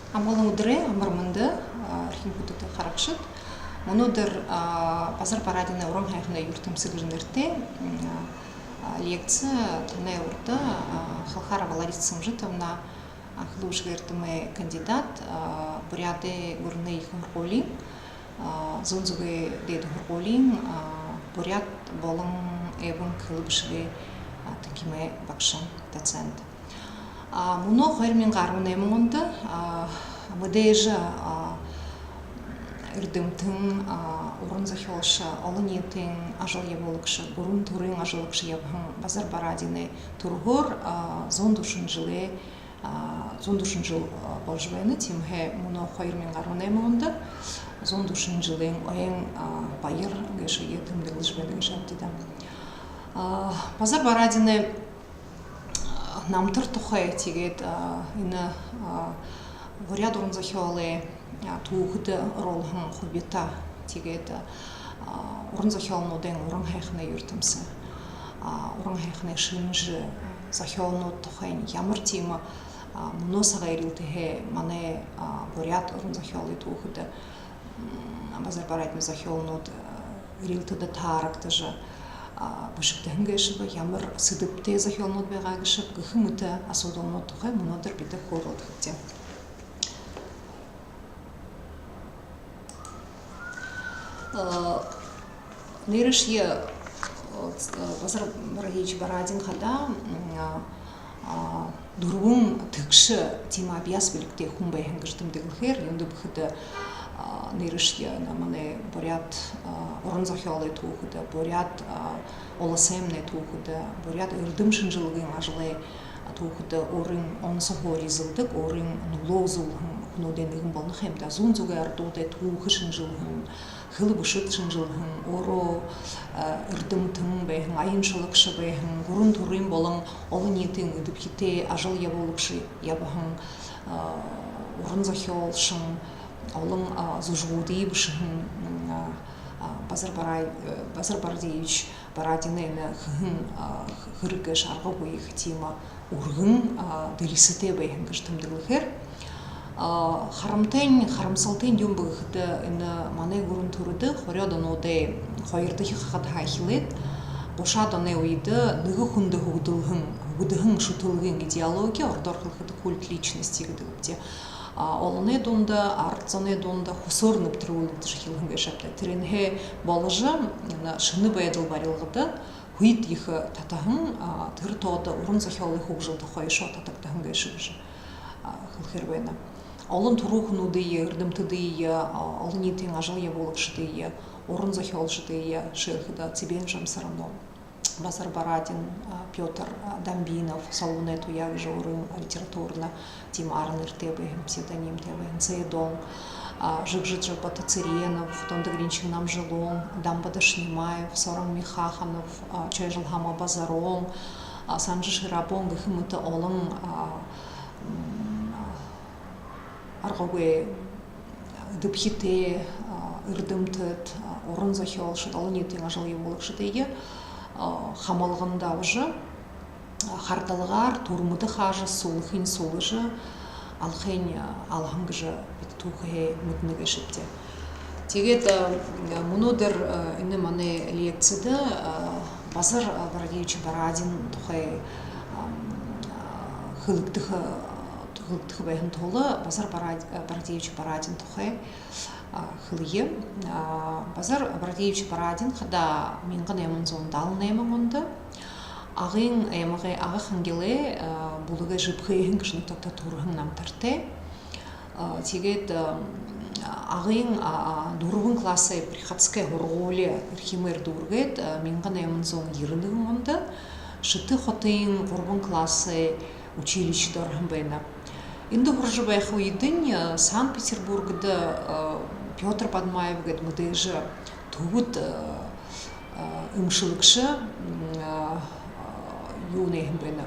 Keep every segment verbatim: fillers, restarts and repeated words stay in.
Амгалан үдэрэй, амар мэндэ, а, эрхим хүндэтэ харагшад. Мүнөөдэр, а, Базар Барадинай «Уран һайханай юртэмсэ» гэжэ нэрэтэй, м, а, лекци танай урда, а, Халхарова Лариса Цымжитовна, а, хэлэ бэшэгэй эрдэмэй кандидат, а, Буряадай гүрэнэй ехэ һургуулиин, а, зүүн зүгэй дээдэ һургуулиин, а, буряад болон эбэн хэлэ бэшэгэй, а, тэнхимэй багша, доцент. А, мүнөө хоёр мянга арбан найман ондо, а, мэдээжэ, а, эрдэмтэн, а, уран зохёолшо, олониитын ажал ябуулагша, гүрэн түрын ажал ябуулагша ябаһан Базар Барадинай түрэһөөр, а, зуун дүшэн жэлэй, а, зуун дүшэн жэл, а, боложо байна. Тиимэһээ мүнөө хоёр мянга арбан найман ондо зуун дүшэн жэлэй ойн, а, баяр гээшые тэмдэглэжэ байна гээшэ һэн даа. А, Базар Барадинай, а, намтар тухай, тиигээд, а, энэ, а, буряад уран зохёолой, а, түүхэдэ оруулһан хубита, тиигээд, а, уран зохёолнуудынь «Уран һайханай юртэмсэ», а, «Уран һайханай шэнжэ», зохёолнууд тухайнь, ямар тиимэ, а, мүнөө сагай эрилтэһээ манай, а, буряад уран зохёолой түүхэдэ, м, Базар Барадинай зохёолнууд, а, эрилтэдэ таарагдажа, а, бэшэгдэһэн гээшэб, ямар сэдэбтэй зохёолнууд байгаа гээшэб гэхэ мэтэ асуудалнууд тухай мүнөөдэр бидэ хөөрэлдэхэбди. Э, нээрээшье, э, Базар Барадиевич Барадин хадаа, м, а, а, дүрбэн тэгшэ тиимэ абьяас бэлигтэй хүн байһан гэжэ тэмдэглэхээр, юундэб гэхэдэ, а, нээрээшье, э, манай буряад, а, уран зохёолой түүхэдэ, буряад, а, уласаймнай түүхэдэ, буряад эрдэм шэнжэлгын ажалай түүхэдэ өөрын онсо һуури эзэлдэг, өөрын нүлөө үзүүлһэн хүнүүдэй нэгэн болоно ха юм даа. Зүүн зүгэй арадуудай түүхэ шэнжэлһэн, хэлэ бэшэг шэнжэлһэн, өөрөө, а, эрдэмтэн байһан, аяншалагша байһан, гүрэн түрын болон олониитын эдэбхитэй ажал ябуулагша ябаһан, а, уран зохёолшо, олон, а, зүжэгүүдые бэшэһэн, м, а, а, Базар Барай-, э, Базар Барадиевич Барадинай энэ хэһэн, а, х-, хэрэг гээшэ аргагүй ехэ тиимэ үргэн, а, дэлисэтэй байһан гэжэ тэмдэглэхээр, а, харамтайнь, харамсалтайнь юун бэ гэхэдэ, энэ манай гүрэн түрэдэ хорёод онуудай хоёрдохи хахадһаа эхилээд гушаад оной үедэ нэгэ хүндэ һүгэдэлһэн, һүгэдэһэн шүтэлгын идеологи, ородоор хэлэхэдэ культ личности гэдэг бди, а, олоной дунда, арад зоной дунда хүсөөр нэбтэрүүлэгдэжэ эхилһэн гээшэ бди. Тэрэнһээ боложо, энэ шэнэ байдал барилгада һүйд ехэ татаһан, а, тэрэ тоодо уран зохёолой хүгжэлтэ хойшоо татагдаһан гээшэ гэжэ, а, хэлэхээр байна. Олон түрүү хүнүүдые, эрдэмтэдые, а, олониитын ажал ябуулагшадые, уран зохёолшодые, шэхэдэ Цыбен Жамсаранов, Базар Барадин, а, Пётр, а, Дамбинов, Солбоной Туяа гэжэ өөрын литературна тиимэ ара нэрэтэй байһан, псевдонимтэй байһан, Цэдон, а, Жигжит-Жаббата Цыренов, Дондогринчин Намжилон, Дамба Дашинимаев, Сорон Михаханов, а, Чойжилхама Базарон, а, Санжи Ширабон гэхэ мэтэ олон, а, м, аргагүй эдэбхитэй, а, эрдэмтэд, а, уран зохёолшод, олониитын ажал ябуулагшадые, а, хамалганда абажа, а, хардалгаар түрмэдэ хаажа, сүлэхынь сүлэжэ, алахынь, а, алаһан гэжэ бидэ түүхэһээ мэдэнэ гээшэбди. Тиигээд, а, мүнөөдэр, а, энэ манай лекцидэ, а, Базар, а, Барадиевич Барадин тухай, а, хэлэгдэхэ, хэлэгдэхэ байһан тула Базар Барад-, а, Барадиевич Барадин тухай, а, хэлэе. А, Базар Барадиевич Барадин хадаа мянга найман зуун далан найман ондо Агын аймагай Ага-Хангилай, а, бүлэгэй Жэбхэйһэн гэжэ нютагта түрэһэн намтартай. А, тиигээд, а, Агын, а, а, дүрбэн классай приходской һургуули эрхимээр дүүргээд, а, мянга найман зуун ерэн нэгэн ондо Шэтэ хотын гурбан классай училищидэ ороһон байна. Эндэ һуража байха үедэнь, а, Санкт-Петербургда, а, Пётр Бадмаев гээд мэдээжэ түбэд, а, а, эмшэлэгшэ, м, а, а, юу нээһэн байна,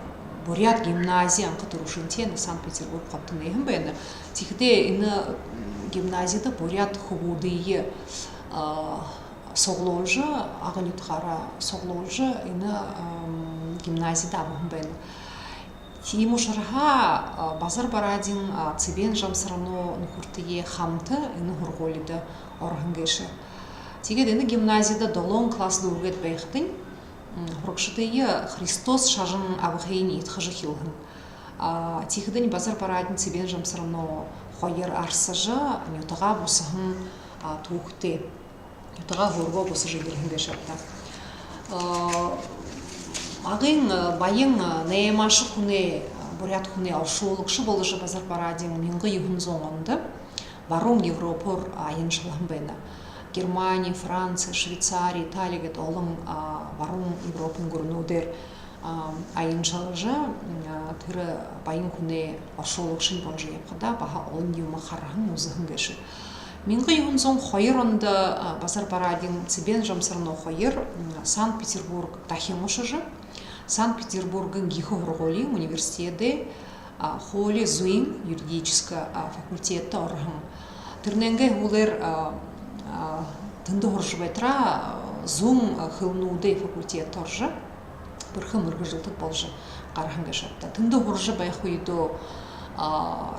буряад гимнази анха түрүүшынхиеэ Санкт-Петербург хотодо нээһэн байна. Тиихэдээ энэ, м, гимназида буряад хүбүүдые, а, суглуулжа, Ага нютагаараа суглуулжа, энэ, ам, гимназида абаһан байна. Тиимэ ушарһаа Базар Барадин Цыбен Жамцарано нүхэртэеэ хамта энэ һургуулида ороһон гээшэ. Тиигээд энэ гимназида долоон класс дүүргээд байхадань, һурагшадые Христос шажан абахыень идхажа эхилһэн. Тиихэдэнь Базар Барадин Цыбен Жамцарано хоёр арсажа, нютагаа бусаһан түүхэтэй. Нютагаа һөөргөө бусажа ерэһэн гээшэ ааб даа. Агын баян наймаашан хүнэй, буряад хүнэй оршуулагша боложо Базар Барадин мянга юһэн зуун ондо баруун Европоор аяншалһан байна. Германи, Франци, Швейцари, Итали гээд олон баруун Европын гүрэнүүдээр аяншалжа, тэрэ баян хүнэй оршуулагшань боложо ябахадаа баһа олон юумэ хараһан, үзэһэн гээшэ. Мянга юһэн зуун хоёр ондо Базар Барадин Цыбен Жамцарано хоёр Санкт-Петербург дахин ошожо, Санкт-Петербургын ехэ һургуулиин университедэй хуули зүйн, юридическэ факультедтэ ороһон. Тэрэнэйнгээ һүүлээр тэндэ һуража байтараа зүүн хэлэнүүдэй факультедтэ орожо, бэрхэ мэргэжэлтэд боложо гараһан гээшэ ааб даа. Тэндэ һуража байха үедөө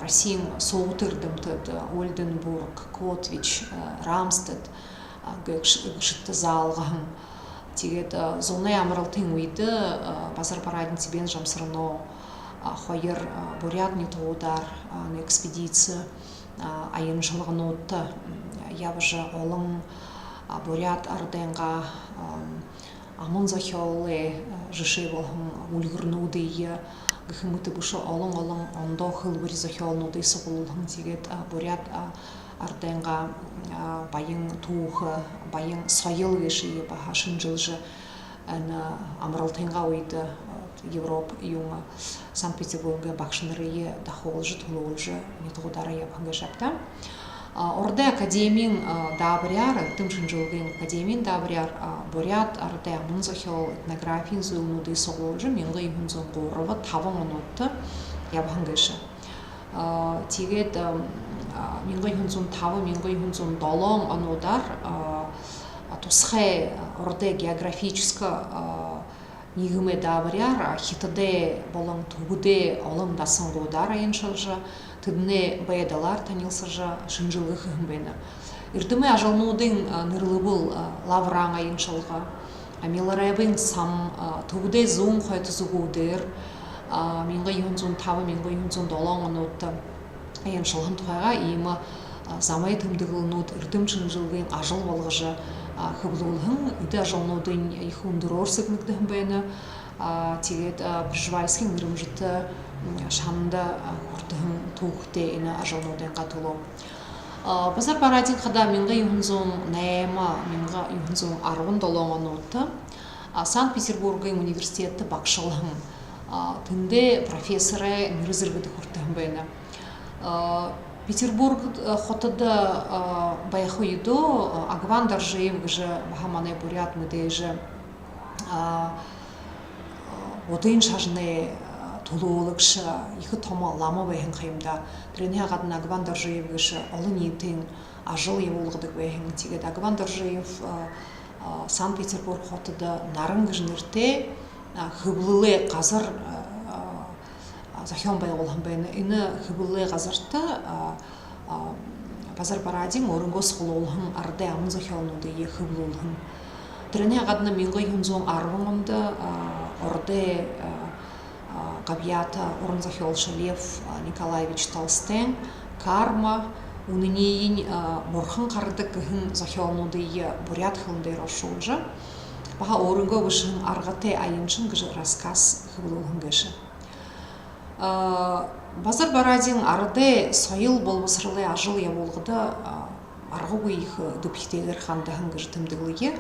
Россиин суута эрдэмтэд Ольденбург, Котвич, Рамстед гэгш-, гэгшэдтэ заалгаһан. Тиигээд зунай амаралтын үедэ Базар Барадин Цыбен Жамцарано хоёр буряад нютагуудаар на экспедици, аяншалгануудта ябажа, олон буряад арадайнгаа аман зохёолой жэшээ болоһон үльгэрнүүдые гэхэ мэтэ бэшэ, олон-олон ондоо хэлбэри зохёолнуудые суглуулһан. Тиигээд буряад арадайнгаа баян түүхэ, баян соёл гээшые баһа шэнжэлжэ, энэ амаралтынгаа үедэ Европ юун, Санкт-Петербургай багшанарые дахуулжа, түлөөлжэ, нютагуудаараа ябаһан гээшэ ааб даа. Ородой академиин даабаряар, эрдэм шэнжэлгын академиин даабаряар буряад арадай аман зохёол, этнографиин зүйлнүүдые суглуулжа, мянга юһэн зуун гурба, табан онуудта ябаһан гээшэ. Тиигээд мянга юһэн зуун таба, мянга юһэн зуун долоон онуудаар тусхай ородой географическэ ниигэмэй даабаряар Хитадай болон Түбэдэй олон дасангуудаар аяншалжа, тэдэнэй байдалаар танилсажа, шэнжэлгэ хэһэн байна. Эрдэмэй ажалнуудынь нэрлэбэл, Лавран аяншалга, Милорайбын сам, Түбэдэй зүүн хойто зүгүүдээр мянга юһэн зуун таба, мянга юһэн зуун долоон онуудта аяншалһан тухайгаа иимэ замай тэмдэглэлнүүд эрдэм шэнжэлгын ажал болгожо хэблүүлһэн. Эдэ ажалнуудынь ехэ үндэрөөр сэгнэгдэһэн байна. Тиигээд Пржевальскиин нэрэмжэтэ шанда хүртэһэн түүхэтэй энэ ажалнуудайнгаа түлөө. Базар Барадин хадаа мянга юһэн зуун найма, мянга юһэн зуун арбан долоон онуудта Санкт-Петербургын университедтэ багшалһан. Тэндээ профессорой нэрэ зэргэдэ хүртэһэн байна. Петербург хотодо байха үедөө Агван Доржиев гэжэ баһа манай буряад мэдээжэ буддын шажанай түлөөлэгшэ, ехэ томо лама байһан ха юм даа. Тэрэнһээ гадна Агван Доржиев гэжэ олониитын ажал ябуулгадаг байһан. Тиигээд Агван Доржиев Санкт-Петербург хотодо Наран гэжэ нэрэтэй хэблэлэй газар зохёон байгуулһан байна. Энэ хэблэлэй газарта Базар Барадин өөрынгөө суглуулһан арадай аман зохёолнуудые хэблүүлһэн. Тэрэнһээ гадна мянга юһэн зуун арбан ондо ородой габьяата уран зохёолшо Лев Николаевич Толстойн «Карма», «Үнэниинь бурхан харадаг» гэһэн зохёолнуудые буряад хэлэн дээрэ оршуулжа, баһа өөрынгөө бэшэһэн «Аргатай аяншан» гэжэ рассказ хэблүүлһэн гээшэ. Базар Барадин арадай соёл болбосоролой ажал ябуулгада аргагүй ехэ эдэбхитэйгээр хандаһан гэжэ тэмдэглэе.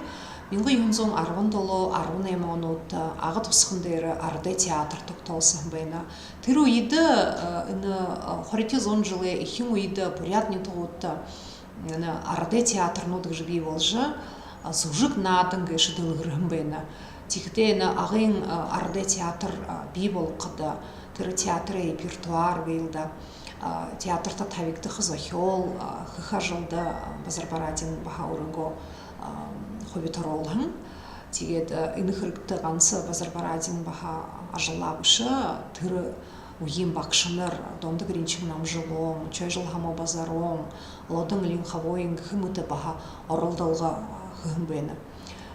Мянга юһэн зуун арбан долоо, арбан найман онуудта Ага тосхон дээрэ арадай театр тогтоолсоһон байна. Тэрэ үедэ, энэ хоридохи зуун жэлэй эхин үедэ буряад нютагуудта энэ арадай театрнууд гэжэ бии боложо, зүжэг наадан гээшэ дэлгэрһэн байна. Тиихэдээ энэ Агын арадай театр бии болгоходо, тэрэ театрай репертуар гээл даа, театрта табигдаха зохёол, хэхэ ажалда Базар Барадин баһа өөрынгөө хубита оруулһан. Тиигээд энэ хэрэгтэ ганса Базар Барадин баһа ажалаа бэшэ, тэрэ үеын багшанар Дондог Ринчин Намжилон, Чойжал Хамаа Базарон, Лодон Линховоин гэхэ мэтэ баһа оролдолго хэһэн байна.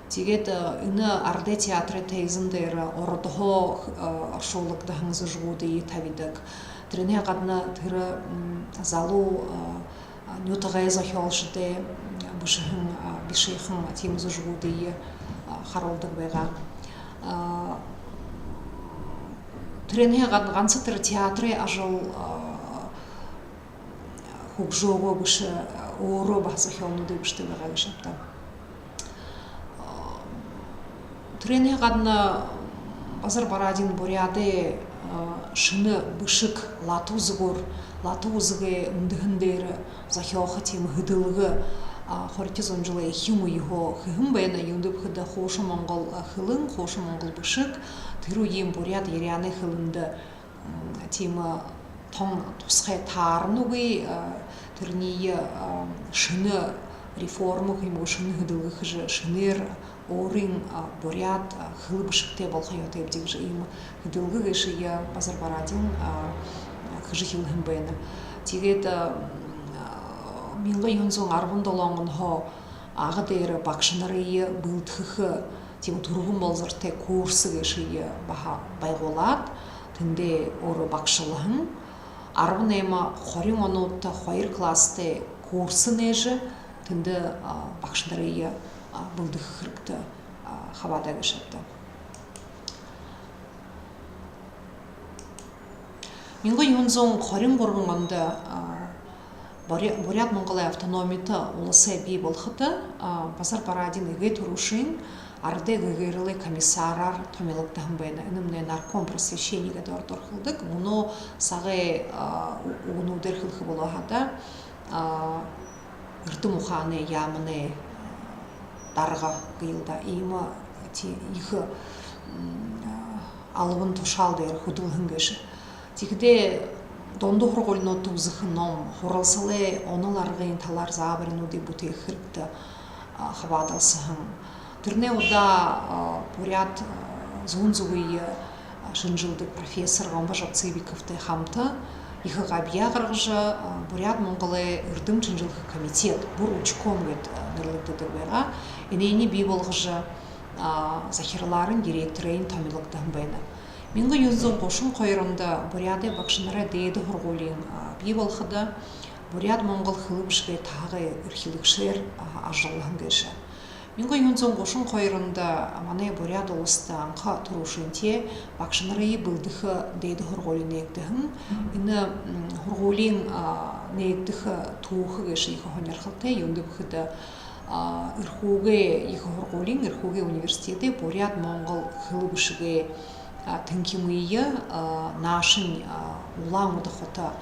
Тиигээд энэ арадай театрай тайзан дээрэ ородһоо оршуулагдаһан зүжэгүүдые табидаг. Тэрэнһээ гадна тэрэ залуу нютагай зохёолшодой бэшэһэн, бэшэһэн тиимэ зүжэгүүдые харуулдаг байгаа. Тэрэнһээ ган- ганса тэрэ театрай ажал хүгжөөгөө бэшэ, өөрөө баһа зохёолнуудые бэшэдэг байгаа гээшэ ааб даа. Тэрэнһээ гадна Базар Барадин буряадай шэнэ бэшэг латин үзэгөөр, латин үзэгэй үндэһэн дээрэ зохёохо тиимэ хүдэлгэ хоридохи зуун жэлэй эхин үеһөө хэһэн байна. Юундэб гэхэдэ хуушан монгол хэлэн, хуушан монгол бэшэг, тэрэ үеын буряад-ерэнэй хэлэндэ тиимэ тон тусхай тааранагүй, тэрэниие шэнэ реформа гэхэ юм гү, шэнэ хүдэлгэ хэжэ, шэнээр өөрын буряад хэлэ бэшэгтэй болохо ёһотойбди гэжэ иимэ хүдэлгэ гээшые Базар Барадин хэжэ эхилһэн байна. Тиигээд мянга юһэн зуун арбан долоон онһоо Ага дээрэ багшанарые бэлдэхэ тиимэ түргэн болзортой курс гээшые баһа байгуулаад, тэндээ өөрөө багшалһан. Арбан найма, хорин онуудта хоёр класстай курс нээжэ, тэндэ багшанарые бэлдэхэ хэрэгтэ хабаадаг гээшэ ааб даа. Мянга юһэн зуун хорин гурбан ондо Буря- Буряад-Монголой автономито уласай бии болоходо Базар Барадин эгээ түрүүшын арадай гэгээрэлэй комиссараар томилогдоһон байна. Энэмнай нарком просвещения гээд ородоор хэлэдэг. Мүнөө сагай үгэнүүдээр хэлэхэ болоо хадаа, эрдэм ухаанай яаманай дарга гээл даа. Иимэ ти- ехэ албан тушаал дээрэ хүдэлһэн гээшэ. Тиихэдээ дунда һургуулинуудта үзэхэ ном, һуралсалай онол аргын талаар заабаринуудые бүтээхэ хэрэгтэ хабаадалсаһан. Тэрэнэй удаа буряад зүүн зүгые шэнжэлдэг профессор Гомбожаб Цыбиковтай хамта ехэ габьяа гаргажа, Буряад-Монголой эрдэм шэнжэлхэ комитет, Буручком гээд нэрлэгдэдэг байгаа. Энээниие бии болгожо, захиралаарынь, директорээрынь томилогдоһон байна. Мянга юһэн зуун гушан хоёр ондо Буряадай багшанарай дээдэ һургуулиин бии болоходо, буряад-монгол хэлэ бэшэгэй таһагай эрхилэгшээр ажаллаһан гээшэ. Мянга юһэн зуун гушан хоёр ондо манай Буряад Уласта анха түрүүшынхиеэ багшанарые бэлдэхэ дээдэ һургуули нээгдэһэн. Энэ һургуулиин нээгдэхэ түүхэ гээшэ ехэ һонирхолтой. Юундэб гэхэдэ, Эрхүүгэй ехэ һургуулиин, Эрхүүгэй университедэй буряад-монгол хэлэ бэшэгэй тэнхимые наашань Улаан-Үдэ хото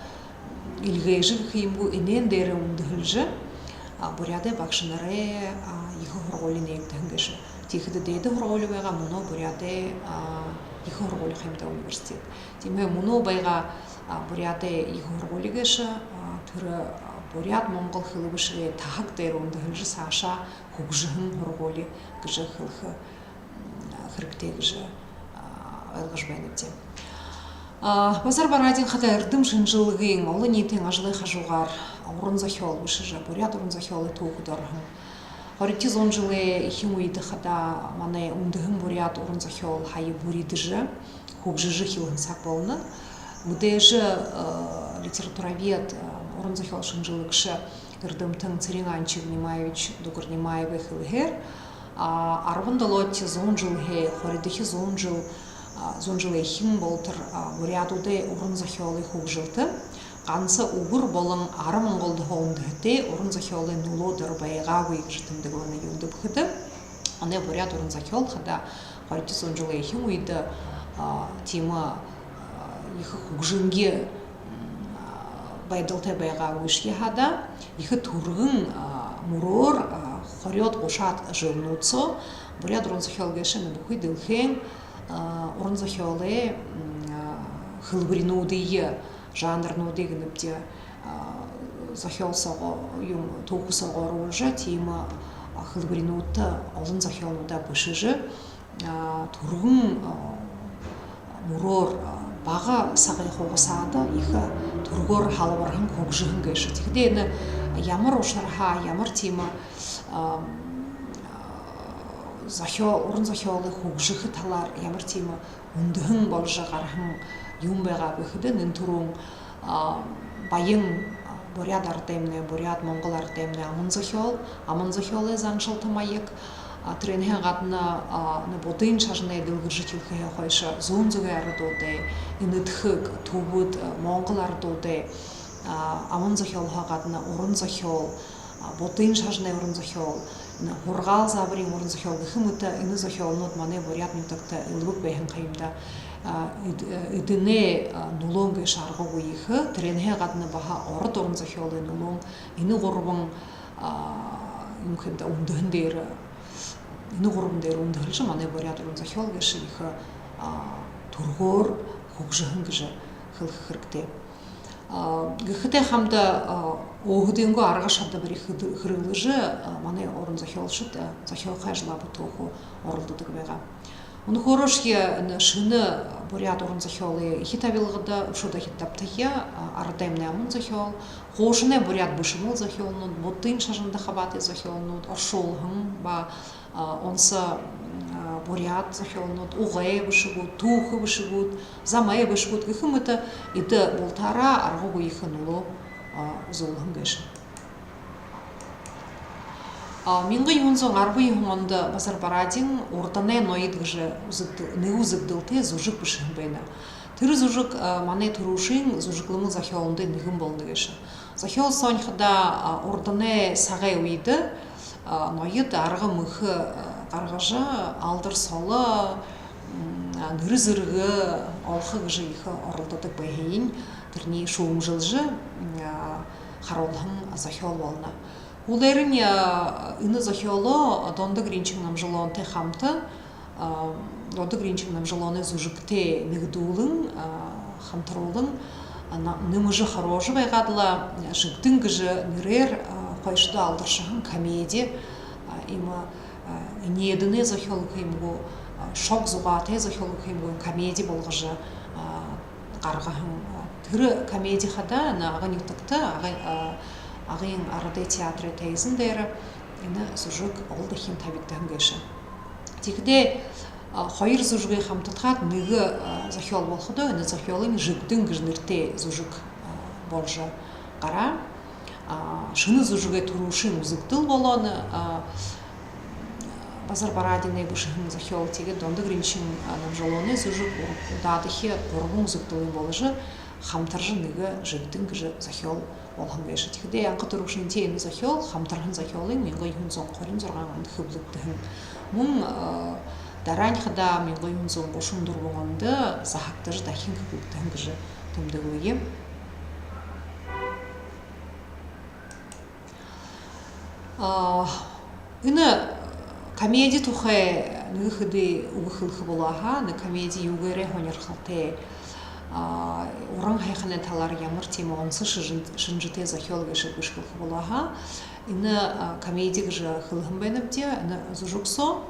эльгээжэ гэхэ юм гү, энээн дээрэ үндэһэлжэ Буряадай багшанарай ехэ һургуули нээгдэһэн гээшэ. Тиихэдэ дээдэ һургуули байгаа, мүнөө Буряадай ехэ һургуули ха юм даа, университет. Тиимэ, мүнөө байгаа Буряадай ехэ һургуули гээшэ тэрэ буряад-монгол хэлэ бэшэгэй таһаг дээрэ үндэһэлжэ саашаа хүгжэһэн һургуули гэжэ хэлэхэ хэрэгтэй гэжэ ойлгожо байнабди. Базар Барадин хадаа эрдэм шэнжэлгын, олониитын ажалай хажуугаар уран зохёол бэшэжэ, буряад уран зохёолой түүхэдэ ороһон. Хоридохи зуун жэлэй эхин үедэ хадаа манай үндэһэн буряад уран зохёол һая бүридэжэ, хүгжэжэ эхилһэн саг болоно. Мэдээжэ литературовед, уран зохёол шэнжэлэгшэ эрдэмтэн Цырен-Анчик Нимаевич Дугарнимаевай хэлэһээр, арбан долоодохи зуун жэлһээ хоридохи зуун жэл, зуун жэлэй эхин болотор буряадуудай уран зохёолой хүгжэлтэ ганса үбэр болон ара монголдохи үндэһэтэй уран зохёолой нүлөөдэр байгаагүй гэжэ тэмдэглэнэ. Юундэб гэхэдэ, манай буряад уран зохёол хадаа хоридохи зуун жэлэй эхин үедэ тиимэ ехэ хүгжэнги байдалтай байгаагүйшье хадаа, ехэ түргэн мүрөөр хорёод, гушаад жэлнүүд соо буряад уран зохёол гээшэ бүхы дэлхэйн уран зохёолой хэлбэринүүдые, жанрнуудые гэнэбди, зохёол соогоо, юун, түүхэ соогоо оруулжа, тиимэ хэлбэринүүдтэ олон зохёолнуудаа бэшэжэ, түргэн мүрөөр, а, бага сагай хугасаада ехэ түргөөр һалбарһан, хүгжэһэн гээшэ. Тиихэдээ энэ ямар ушарһаа, ямар тиимэ, а, зохё-, уран зохёолой хүгжэхэ талаар ямар тиимэ үндэһэн боложо гараһан юм байгааб гэхэдэ, нэн түрүүн, а, баян, а, буряад арадаймнай, буряад-монгол арадаймнай аман зохёол, аман зохёолой заншалта маяг, а, тэрээнһээ гадна, а, энэ буддын шажанай дэлгэржэ эхилхэһээ хойшо зүүн зүгэй арадуудай, Энэдхэг, Түбэд, а, монгол арадуудай, а, аман зохёолһоо гадна уран зохёол, а, буддын шажанай уран зохёол, энэ һургаал заабариин уран зохёол гэхэ мэтэ энэ зохёолнууд манай буряад нютагта элбэг байһан ха юм даа. А, эд-, э, эдэнэй, а, нүлөөн гээшэ аргагүй ехэ, тэрээнһээ гадна баһа ород уран зохёолой нүлөөн, энэ гурбан, а, юм ха юм даа, үндэһэн дээрэ, энэ гурбан дээрэ үндэһэлжэ манай буряад уран зохёол гээшэ ехэ, а, түргөөр хүгжэһэн гэжэ хэлэхэ хэрэгтэй. А, гэхэтэй хамта, а, өөһэдынгөө арга шадабари хэдэ-, хэрэглэжэ, а, манай уран зохёолшод, а, зохёохы ажалаа бүтээхэ оролдодог байгаа. Үнэхөөрөөшье энэ шэнэ буряад уран зохёолой эхи табилгада үшөө дахин табтахи, а, арадаймнай аман зохёол, хуушанай буряад бэшэмэл зохёолнууд, буддын шажанда хабаатай зохёолнууд, оршуулһан ба а, онсо, а, буряад зохёолнууд, угай бэшэгүүд, түүхэ бэшэгүүд, замай бэшэгүүд гэхэ мэтэ эдэ бултаараа аргагүй ехэ нүлөө, а, үзүүлһэн гээшэ. А, мянга юһэн зуун арбан юһэн ондо Базар Барадин «Урданай ноёд» гэжэ үзэгдэл-, нэгэ үзэгдэлтэй зүжэг бэшэһэн байна. Тэрэ зүжэг, а, манай түрүүшын зүжэглэмэл зохёолнуудай нэгэн болоно гээшэ. Зохёол соонь хадаа, а, урданай сагай үедэ, а, ноёд арга мэхэ, а, гаргажа, алдар соло, м, а, нэрэ зэргэ олохо гэжэ ехэ оролдодог байһыень тэрэниие шүүмжэлжэ, м, а, харуулһан зохёол болоно. Һүүлээрнь, а, энэ зохёолоо Дондог Ринчинг Намжилоонтой хамта, а, Дондог Ринчинг Намжилооной зүжэгтэй нэгэдүүлэн, а, хамтаруулан, а, на-, нэмэжэ харуулжа байгаад лэ, а, «Жэгдэн» гэжэ нэрээр, а, хойшодоо алдаршаһан комеди, а, иимэ, а, энеэдэнэй зохёол гэхэ юм гү, а, шог зугаатай зохёол гэхэ юм гү, комеди болгожо, а, гаргаһан. Тэрэ комеди хадаа энэ Ага нютагта, Ага, а, Агын арадай театрай тайзан дээрэ энэ зүжэг олдохин табигдаһан гээшэ. Тиихэдээ, а, хоёр зүжэгые хамтадхаад нэгэ, а, зохёол болоходоо, энэ зохёолынь «Жэгдэн» гэжэ нэрэтэй зүжэг, а, боложо гараа. А, шэнэ зүжэгэй түрүүшын үзэгдэл болоно, а, Базар Барадинай бэшэһэн зохёол, тиигээд Дондог Ринчинг, а, Намжилооной зүжэг, удаадахи гурбан үзэгдэлынь боложо, хамтаржа нэгэ «Жэгдэн» гэжэ зохёол болоһон гээшэ. Тиихэдээ анха түрүүшынхиеэ энэ зохёол, хамтарһан зохёолынь мянга юһэн зуун хорин зургаан ондо хэблэгдэһэн. Мүн, а, дараань хадаа мянга юһэн зуун гушан дүрбэн ондо заһагдажа дахин хэблэгдэһэн гэжэ тэмдэглэе. А, энэ комеди тухай нэгэ хэды үгэ хэлэхэ болоо һаа, энэ комеди юугээрээ һонирхолтой, а, уран һайханай талаар ямар тиимэ онсо шэнжэ-, шэнжэтэй зохёол гээшэб гэжэ хэлэхэ болоо һаа, энэ, а, комеди гэжэ хэлэһэн байнабди, энэ зүжэг соо,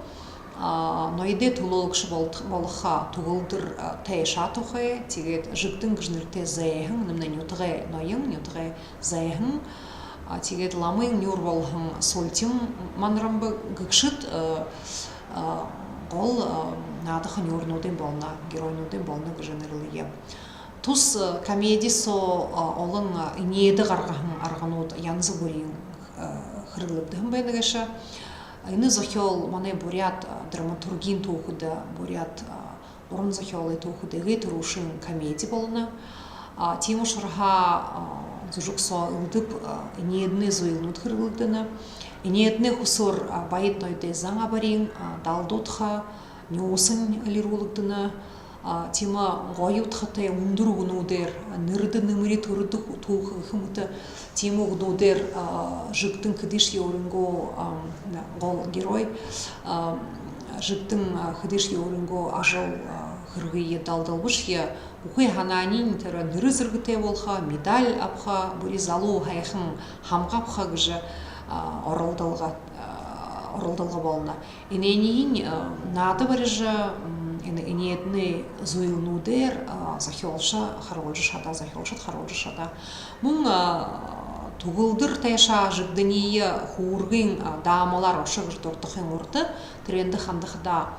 а, ноёдой түлөөлэгшэ бол-, болохо Түгэлдэр, а, Тайша тухай, тиигээд Жэгдэн гэжэ нэрэтэй зайһан, нэмнай нютагай ноён, нютагай зайһан, а, тиигээд ламын нюур болоһон Султим Манрамба гэгшэд, а, а, гол, а, наадаха нюурнуудынь болоно, геройнуудынь болоно гэжэ нэрлэе. Тус, а, комеди соо, а, олон, а, энеэдэ гаргаһан арганууд янза бүриин, а, хэрэглэгдэһэн байна гээшэ. Энэ зохёол манай буряад, а, драматургиин түүхэдэ, буряад, а, уран зохёолой түүхэдэ эгээ түрүүшын комеди болоно. А, тиимэ ушарһаа, а, зүжэг соо элдэб, а, энеэдэнэй зүйлнүүд хэрэглэгдэнэ. Энеэдэнэй хүсөөр, а, баяд ноёдой зан абариин, а, далдуудха, нюусань элирүүлэгдэнэ. А, тиимэ гоё удхатай үндэр үгэнүүдээр, а, нэрэдэ нэмэри, түрэдэ ху-, түүхэ гэхэ мэтэ тиимэ үгэнүүдээр, а, Жэгдэн хэдышье өөрынгөө, а, гол герой, а, Жэгдэн, а, хэдышье өөрынгөө ажал, а, хэрэгые далдалбашье, бүхы һанааниинь тэрэ нэрэ зэргэтэй болохо, медаль абаха, бүри залуу һайхан хамга абаха гэжэ, а, оролдолго, а, оролдолго болоно. Энээниинь, а, наада барижа, м, энэ энеэдэнэй зүйлнүүдээр зохёолшо харуулжа шадаа, зохёолшод харуулжа шадаа. Мүн түгэлдэр тайшаа жэгдэниие хүүргын даамалаар ошо гэжэ дурдахын урда тэрээндэ хандахадаа,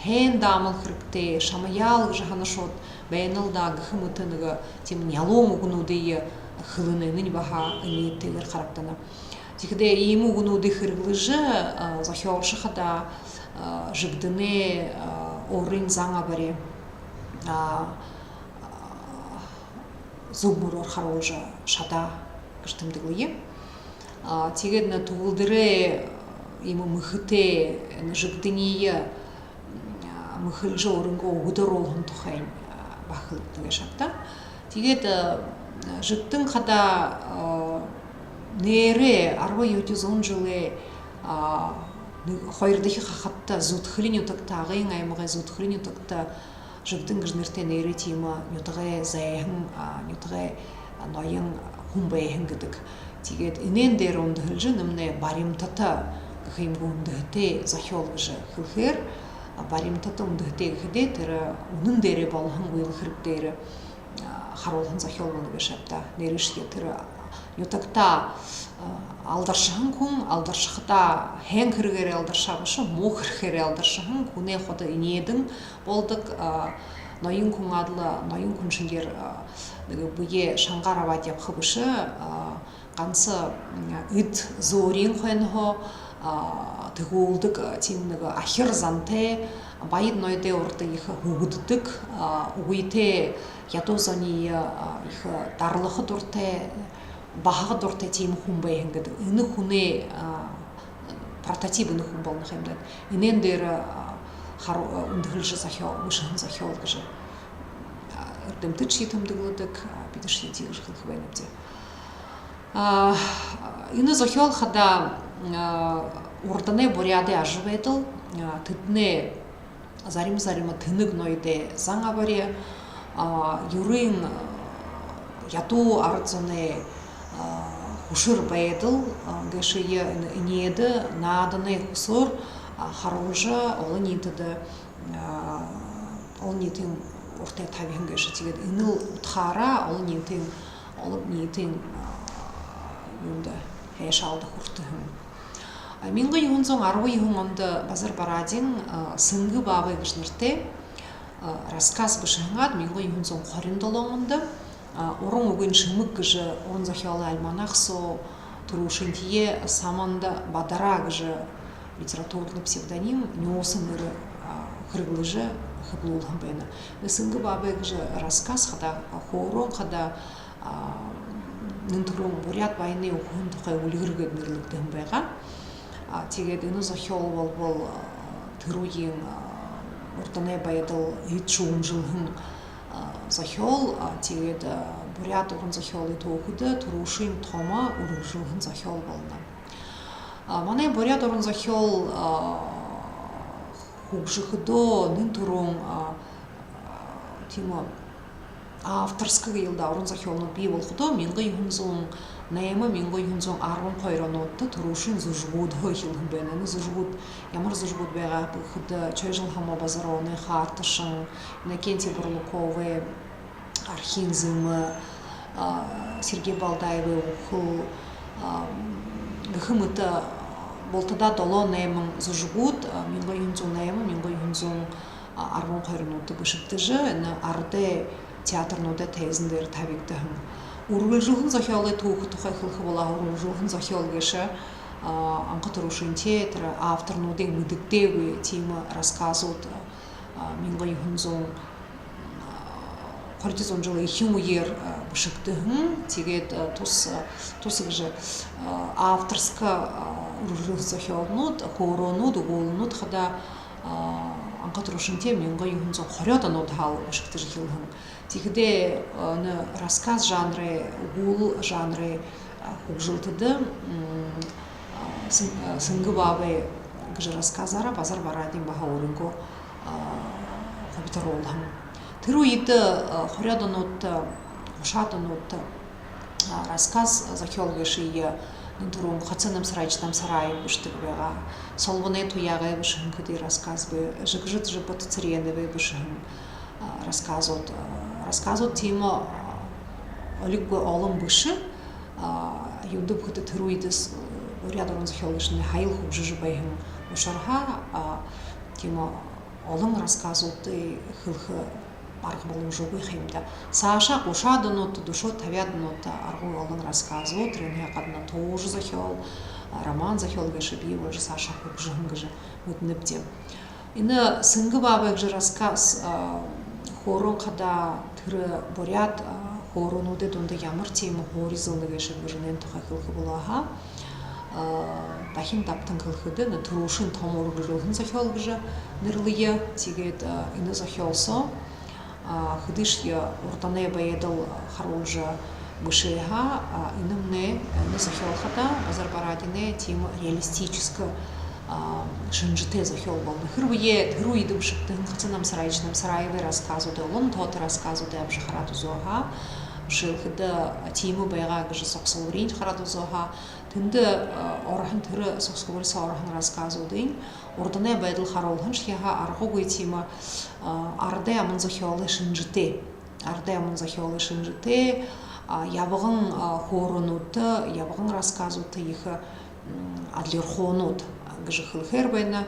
һайн даамал хэрэгтэй, шамаяал гэжэ һанашоод байнал даа гэхэ мэтэ нэгэ тиимэ нялуун үгэнүүдые хэлэнэ. Энэнь баһа энеэдтэйгээр харагдана. Тиихэдээ иимэ үгэнүүдые хэрэглэжэ зохёолшо хадаа жэгдэнэй өөрын зан абари зүб мүрөөр харуулжа шадаа гэжэ тэмдэглэе. Тиигээд энэ түгэлдэрэй иимэ мэхэтэй, энэ жэгдэниие мэхэлжэ, өөрынгөө үгэдэ оруулһан тухайнь баһа хэлэгдэнэ гээшэ ааб даа. Тиигээд жэгдэн хадаа нээрээ арбан юһэдэхи зуун жэлэй нэгэ, хоёрдохи хахадта Зүдхэли нютагта, Агын аймагай Зүдхэли нютагта Жэгдэн гэжэ нэрэтэй нээрээ тиимэ нютагай зайһан, нютагай ноён хүн байһан гэдэг. Тиигээд энээн дээрэ үндэһэлжэ, энэмнай баримтата гэхэ юм гү, үндэһэтэй зохёол гэжэ хэлэхээр, баримтата, үндэһэтэй гэхэдээ тэрэ үнэн дээрээ болоһон үйлэ хэрэг дээрэ харуулһан зохёол болоно гээшэ ааб даа. Нээрээшье тэрэ нютагтаа алдаршаһан хүн, алдаршахадаа һайн хэрэгээрээ алдаршаа бэшэ, муу хэрэгээрээ алдаршаһан хүнэй ходо энеэдэн болодог. Ноён хүн адли, ноён хүн шэнгеэр нэгэ бэеэ шангаар абаад ябаха бэшэ, ганса эд зөөриин хойноһоо тэгүүлдэг, тиимэ нэгэ ахир зантай, баяд ноёдой урда ехэ һүгэдэдэг, үгытэй ядуу зониие ехэ дарлаха дуртай, баһаха дуртай тиимэ хүн байһан гэдэг. Энэ хүнэй прототип энэ хүн болоно ха юм даа. Энээн дээрэ үндэһэлжэ зохёол, бэшэһэн зохёол гэжэ эрдэмтэдшье тэмдэглэдэг, бидэшье тиигэжэ хэлэхэ байнабди. Энэ зохёол хадаа урданай буряадай ажабайдал, тэдэнэй зарим-зарима тэнэг ноёдой зан абари, юрын ядуу арад зоной хүшэр байдал гээшые энеэдэ нааданай хүсөөр харуулжа, олониитэдэ, олониитын урда табиһан гээшэ. Тиигээд энэл удхаараа олониитын, олониитын юундэ, һайшаалда хүртэһэн. Мянга юһэн зуун арбан юһэн ондо Базар Барадин Сэнгэ баабай гэжэ нэрэтэй рассказ бэшэһэн аад, мянга юһэн зуун хорин долоон ондо Уран үгын шэмэг гэжэ уран зохёолой альманах соо түрүүшынхиеэ Саманда Бадараа гэжэ литературный псевдоним, нюуса нэрэ хэрэглэжэ хэблүүлһэн байна. Сэнгэ баабай гэжэ рассказ хадаа, хөөрөөн хадаа нэн түрүүн буряад баянай үхэһэн тухай үльгэр гээд нэрлэгдэһэн байгаа. Тиигээд энэ зохёол болбол тэрэ үеын урданай байдал эд шүүмжэлһэн зохёол. Тиигээд буряад уран зохёолой түүхэдэ түрүүшын томо үргэлжэлһэн зохёол болоно. Манай буряад уран зохёол хүгжэхэдөө нэн түрүүн тиимэ авторска гээл даа, уран зохёолнууд бии болоходоо мянга юһэн зуун найма, мянга юһэн зуун арбан хоёр онуудта түрүүшын зүжэгүүдһөө эхилһэн байна. Энэ зүжэгүүд ямар зүжэгүүд байгаа бэ гэхэдэ, Чойжин-Лхама Базарооной «Хаарташан», Иннокентий Бурлуковай «Архиин зэмэ», Сергей Балдаевай «Үхэл» гэхэ мэтэ бултадаа долоо-найман зүжэгүүд мянга юһэн зуун найма, мянга юһэн зуун арбан хоёр онуудта бэшэгдэжэ, энэ арадай театрнуудай тайзан дээрэ табигдаһан. Үргэлжэлһэн зохёолой түүхэ тухай хэлэхэ болоо һаа, үргэлжэлһэн зохёол гээшэ анха түрүүшынхиеэ тэрэ авторнуудынь мэдэгдээгүй тиимэ рассказууд мянга юһэн зуун, хоридохи зуун жэлэй эхин үеэр бэшэгдэһэн. Тиигээд тус, тус гэжэ авторска үргэлжэлһэн зохёолнууд, хөөрөөнүүд, үгүүлэлнүүд хадаа анха түрүүшынхиеэ мянга юһэн зуун хорёод онуудһаа бэшэгдэжэ эхилһэн. Тиихэдээ энэ рассказ жанрай, үгүүлэл жанрай хүгжэлтэдэ Сэнгэ баабай гэжэ рассказаараа Базар Барадин баһа өөрынгөө хубитаруулһан. Тэрэ үедэ, хорёод онуудта, гушаад онуудта рассказ зохёол гээшые Түрүүн Хоца Намсараевич Намсараев бэшэдэг байгаа. Солбоной Туяагай бэшэһэн хэды рассказ бии, Жигжит-Жиббат Цыреновай бэшэһэн, а, рассказууд, а, рассказууд тиимэ, а, олиггүй олон бэшэ. А, юундэб гэхэдэ, тэрэ үедэ буряад уран зохёол гээшэнь һаял хүгжэжэ байһан ушарһаа, а, тиимэ олон рассказуудые хэлэхэ арга боломжогүй ха юм даа. Саашаа гушаад онуудта, дүшөөд, табяад онуудта аргагүй олон рассказууд, тэрэнһээ гадна туужа зохёол, роман зохёол гээшэ бии боложо саашаа хүгжэһэн гэжэ мэдэнэбди. Энэ «Сэнгэ баабай» гэжэ рассказ, а, хөөрөөн хадаа тэрэ буряад, а, хөөрөөнүүдэй дунда ямар тиимэ һуури эзэлнэ гээшэб гэжэ энээн тухай хэлэхэ болоо һаа, а, дахин дабтан хэлэхэдэ, энэ түрүүшын том үргэлжэлһэн зохёол гэжэ нэрлэе. Тиигээд, а, энэ зохёол соо, а, хэдышье урданай байдал харуулжа бэшээ һаа, а, энэмнай, энэ зохёол хадаа Базар Барадинай тиимэ реалистическа, а, шэнжэтэй зохёол болоно. Хэрбээ тэрэ үедэ бэшэгдэһэн Хоца Намсараевич Намсараевай рассказуудые, олон тоото рассказуудые абажа хараад үзөө һаа, жэшээлхэдэ, а, тиимэ байгаа гэжэ согсолбориинь хараад үзөө һаа, тэндэ, а, ороһон, тэрэ согсолбори соо ороһон рассказуудынь урданай байдал харуулһаншье һаа, аргагүй тиимэ, а, арадай аман зохёолой шэнжэтэй. Арадай аман зохёолой шэнжэтэй, а, ябаган, а, хөөрөөнүүдтэ, ябаган рассказуудта ехэ, м, адлирхуунууд гэжэ хэлэхээр байна.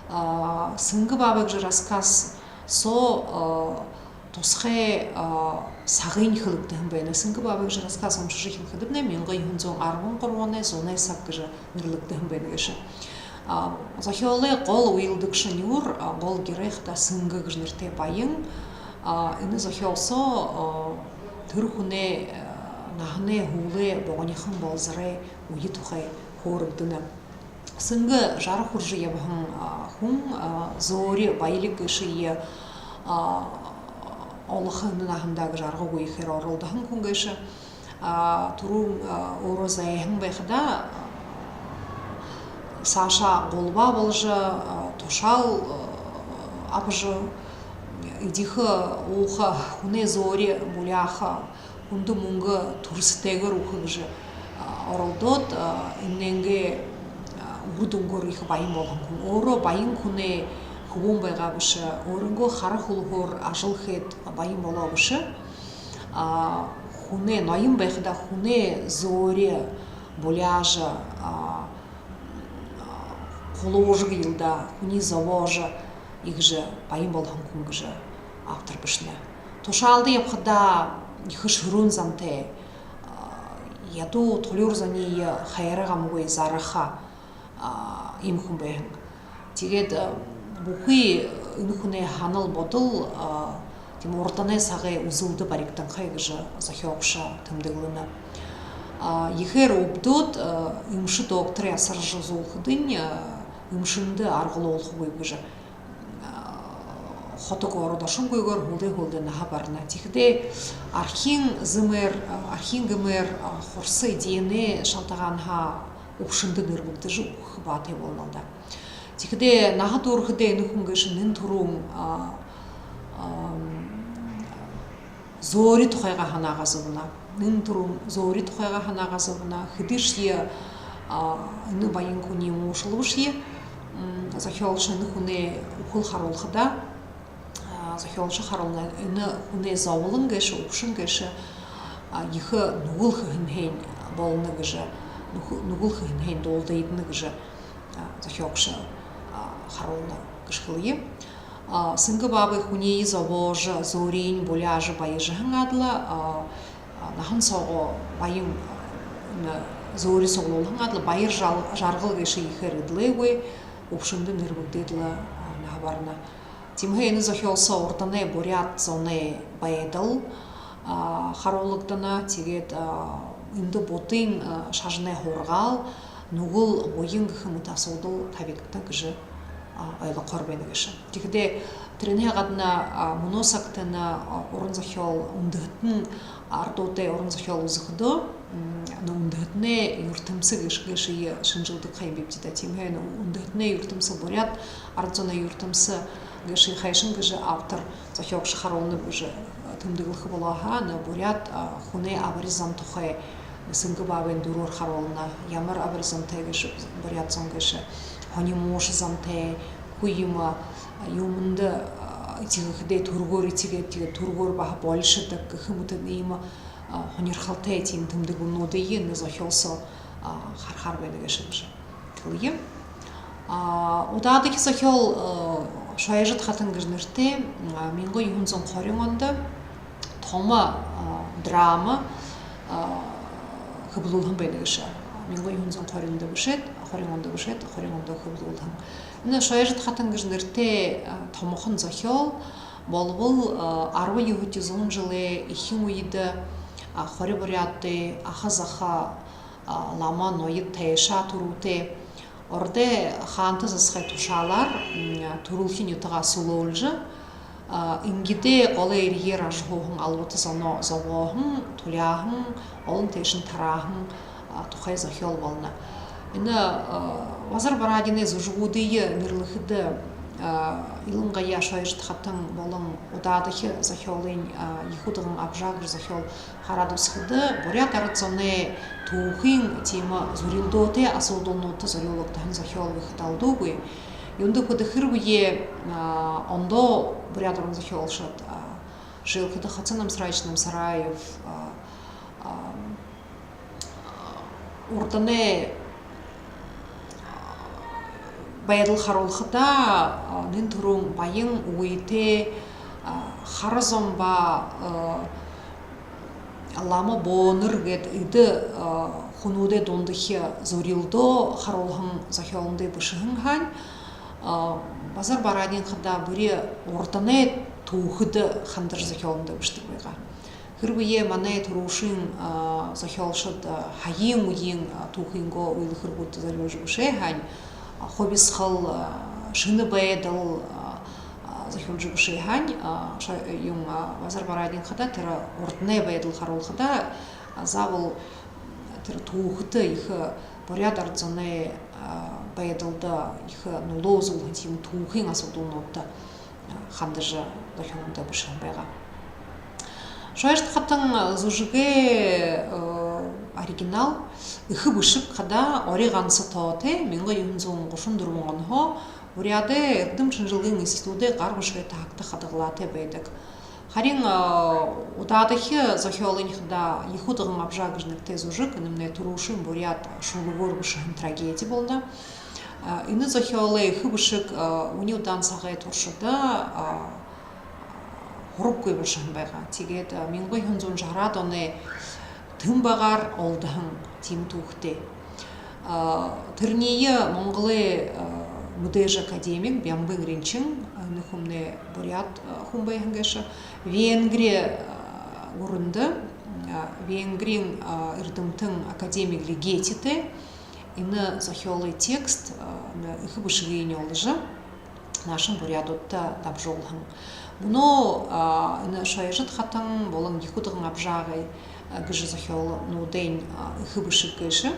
А, «Сэнгэ баабай» гэжэ рассказ соо, а, тусхай, а, сагынь хэлэгдэһэн байна. «Сэнгэ баабай» гэжэ рассказ уншажа эхилхэдэмнай, мянга юһэн зуун арбан гурбанай зунай саг гэжэ нэрлэгдэһэн байна гээшэ. А, зохёолой гол үйлэдэгшэ нюур, а, гол герой хадаа Сэнгэ гэжэ нэрэтэй баян. А, энэ зохёол соо, а, тэрэ хүнэй, а, наһанай һүүлэй богонихон болзорой үе тухай хөөрэгдэнэ. Сэнгэ жара хүрэжэ ябаһан, а, хүн, а, зөөри баялиг гээшые, а, олохо энэ наһандаа гэжэ аргагүй ехээр оролдоһон хүн гээшэ. А, түрүүн, а, өөрөө зайһан байхадаа, а, саашаа гулваа боложо, а, тушаал, а, абажа, эдихэ, ууха, хүнэй зөөри буляаха, хүндэ мүнгэ түрэсэтэйгээр үгэхэ гэжэ, а, оролдоод, а, энээнгээ, а, үгэ дүнгөөр ехэ баян болоһон хүн. Өөрөө баян хүнэй хүбүүн байгаа бэшэ, өөрынгөө хара хүлһөөр ажал хээд баян болоо бэшэ. А, хүнэй, ноён байхадаа хүнэй зөөри буляажа, а, хулуужа гээл даа, хүниие зобоожо, иигэжэ баян болоһон хүн гэжэ автор бэшэнэ. Тушаалда ябахадаа ехэ шэрүүн зантай, а, ядуу тулюур зониие хайрагамгүй зараха, а, иимэ хүн байһан. Тиигээд, а, бүхы энэ хүнэй һанал бодол, а, тиимэ урданай сагай үзэлдэ баригданхай гэжэ зохёолшо тэмдэглэнэ. А, ехээр үбдөөд, а, эмшэ докторые асаржа үзүүлхэдэнь, а, эмшэндэ аргалуулхагүйб гэжэ, а, хото город ошонгүйгөөр һүүлдэ һүүлдэ наһа барана. Тиихэдээ архиин зэмээр, а, архиин гэмээр, а, хурса эдеэнэй шалтагаанһаа үбшэндэ нэрбэгдэжэ үхэхэ баатай болоно лэ даа. Тиихэдээ наһа дүүрэхэдээ энэ хүн гээшэ нэн түрүүн, а, ам, зөөри тухайгаа һанаагаа зобоно. Нэн түрүүн зөөри тухайгаа һанаагаа зобоно. Хэдышье, а, энэ баян хүниие муушалбашье, м, зохёолшо энэ хүнэй үхэл харуулхадаа, а, зохёолшо харуулна, энэ хүнэй зоболон гээшэ, үбшэн гээшэ, а, ехэ нүгэл хэһэнһээнь болоно гэжэ, нүх-, нүгэл хэһэнһээнь дуулдагдана гэжэ, а, зохёолшо, а, харуулна гэжэ хэлэе. А, Сэнгэ баабай хүниие зобоожо, зөөриень буляажа баяжаһан адли, а, а, наһан соогоо баян, а, энэ зөөри суглуулһан адли, баяр жал-, жаргал гээшые ехээр эдлээгүй, үбшэндэ нэрбэгдээд лэ, а, наһа барана. Тиимэһээ энэ зохёол соо урданай буряад зоной байдал, а, харуулагдана. Тиигээд, а, эндэ буддын, а, шажанай һургаал, нүгэл, буян гэхэ мэтэ асуудал табигдана гэжэ, а, ойлгохоор байна гээшэ. Тиихэдээ тэрэнһээ гадна, а, мүнөө сагта энэ, а, уран зохёол үндэһэтэн арадуудай уран зохёол үзэхэдөө, м, энэ үндэһэтэнэй юртэмсэ гээшэ, гээшые шэнжэлдэг ха юм бибди даа. Тиимэһээ энэ үндэһэтэнэй юртэмсэ, буряад арад зоной юртэмсэ гээшые хайшан гэжэ автор, зохёолшо харуулнаб гэжэ, а, тэмдэглэхэ болоо һаа, энэ буряад, а, хүнэй абари зон тухай, Сэнгэ баабайн дүрөөр харуулна, ямар абари зантай гээшэб буряад зон гээшэ. Һонин мууша зантай, хүе юумэ, юумэндэ этигэхэдээ түргөөр этигээд, тиигээд түргөөр баһа болишодог гэхэ мэтэ иимэ һонирхолтой тиимэ тэмдэглэлнүүдые энэ зохёол соо харахаар байна гээшэ гэжэ хэлэе. Удаадахи зохёол «Шойжод хатан» гэжэ нэрэтэй, мянга юһэн зуун хорин ондо томо драма хэблүүлһэн байна гээшэ. Мянга юһэн зуун хорин ондо бэшээд, хорин ондо бэшээд, хорин ондо хэблүүлһэн. Энэ «Шойжод хатан» гэжэ нэрэтэй томохон зохёол болбол арбан юһэдэхи зуун жэлэй эхин үедэ хори буряадай аха заха, лама ноёд, тайша түрүүтэй, ородой хаанта засагай тушаалаар түрэлхи нютагаа сүлөөлжэ, ингидээ голой эрьеэр ажаһууһан албата зоноо зобооһон, туляаһан, олон тээшэнь тарааһан тухай зохёол болоно. Энэ Базар Барадинай зүжэгүүдые нэрлэхэдэ, илангаяа «Шойжод хатан» болон удаадахи зохёолынь «Ехэ удаган абжаа» гэжэ зохёол хараад үзэхэдэ, буряад арад зоной түүхын тиимэ зүрилдөөтэй асуудалнуудта зорюулагдаһан зохёол гэхэдэ алдуугүй. Юундэб гэхэдэ, хэрбээ ондоо буряад уран зохёолшод, жэшээлхэдэ, Хоца Намсараевич Намсараев, урданай байдал харуулхадаа, нэн түрүүн баян үгытэй, хара зон ба лама бөөнэр гээд эдэ хүнүүдэй дундахи зүрилдөө харуулһан зохёолнуудые бэшэһэн һаань, Базар Барадин хадаа бүри урданай түүхэдэ хандажа зохёолнуудые бэшэдэг байгаа. Хэрбээ манай түрүүшын зохёолшод һаяын үеын түүхынгөө үйлэ хэрэгүүдтэ зорюулжа бэшээ һаань, хубисхал, шэнэ байдал, зохёолжо бэшээ һаань, юм, Базар Барадин хадаа тэрэ урданай байдал харуулхадаа, заабол тэрэ түүхэтэ ехэ, буряад арад зоной байдалда ехэ нүлөө үзүүлһэн тиимэ түүхын асуудалнуудта хандажа зохёолнуудаа бэшэһэн байгаа. «Шойжод хатан» зүжэгэй оригинал «Эхэ бэшэг» хадаа ори ганса тоотой, мянга юһэн зуун гушан дүрбэн онһоо Буряадай эрдэм шэнжэлгын институдай гар бэшэгэй таһагта хадагалаатай байдаг. Харин удаадахи зохёолынь хадаа «Ехэ удаган абжаа» гэжэ нэрэтэй зүжэг, энэмнай түрүүшын буряад шүлэгөөр бэшэһэн трагеди болоно. Энэ зохёолой «Эхэ бэшэг» үни удаан сагай туршада һураггүй болошоһон байгаа. Тиигээд мянга юһэн зуун жараад оной тэн багаар олдоһон тиимэ түүхэтэй. Тэрэниие Монголой мэдээжэ академик Бямбын Ринчин, энэ хүмнай буряад хүн байһан гээшэ, Венгри гүрэндэ Венгриин эрдэмтэн академик Лигетитэй энэ зохёолой текст, энэ «Эхэ бэшэгыень» оложо, наашань буряадуудта дамжуулһан. Мүнөө энэ «Шойжод хатан» болон «Ехэ удаган абжаагай» гэжэ зохёолнуудынь «Эхэ бэшэг» гээшэ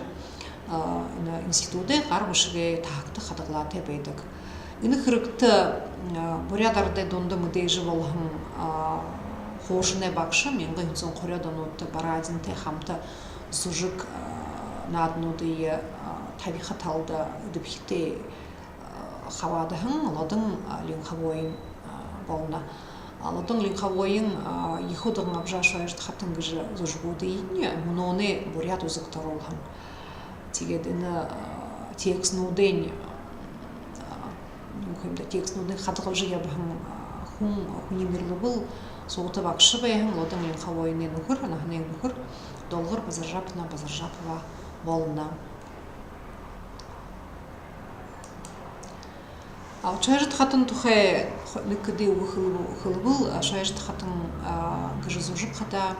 энэ институдай гар бэшэгэй таһагта хадагалаатай байдаг. Энэ хэрэгтэ буряад арадай дунда мэдээжэ болоһон хуушанай багша мянга юһэн зуун хорёод онуудта Барадинтай хамта зүжэг наадануудые табиха талада эдэбхитэй хабаадаһан Лодон Линховоин болоно. Лодон Линховоин «Ехэ удаган абжаа», «Шойжод хатан» гэжэ зүжэгүүдыень мүнөөнэй буряад үзэгтэ оруулһан. Тиигээд энэ текстнүүдынь, юун гэхэм даа, текстнүүдынь хадагалжа ябаһан хүн, хүниие нэрлэбэл, суута багша байһан Лодон Линховоиной нүхэр, наһанай нүхэр Долгор Базаржаповна Базаржапова болоно. А «Шойжод хатан» тухай нэгэ хэды үгэ хэлэ-, хэлэбэл, а, «Шойжод хатан» гэжэ зүжэг хадаа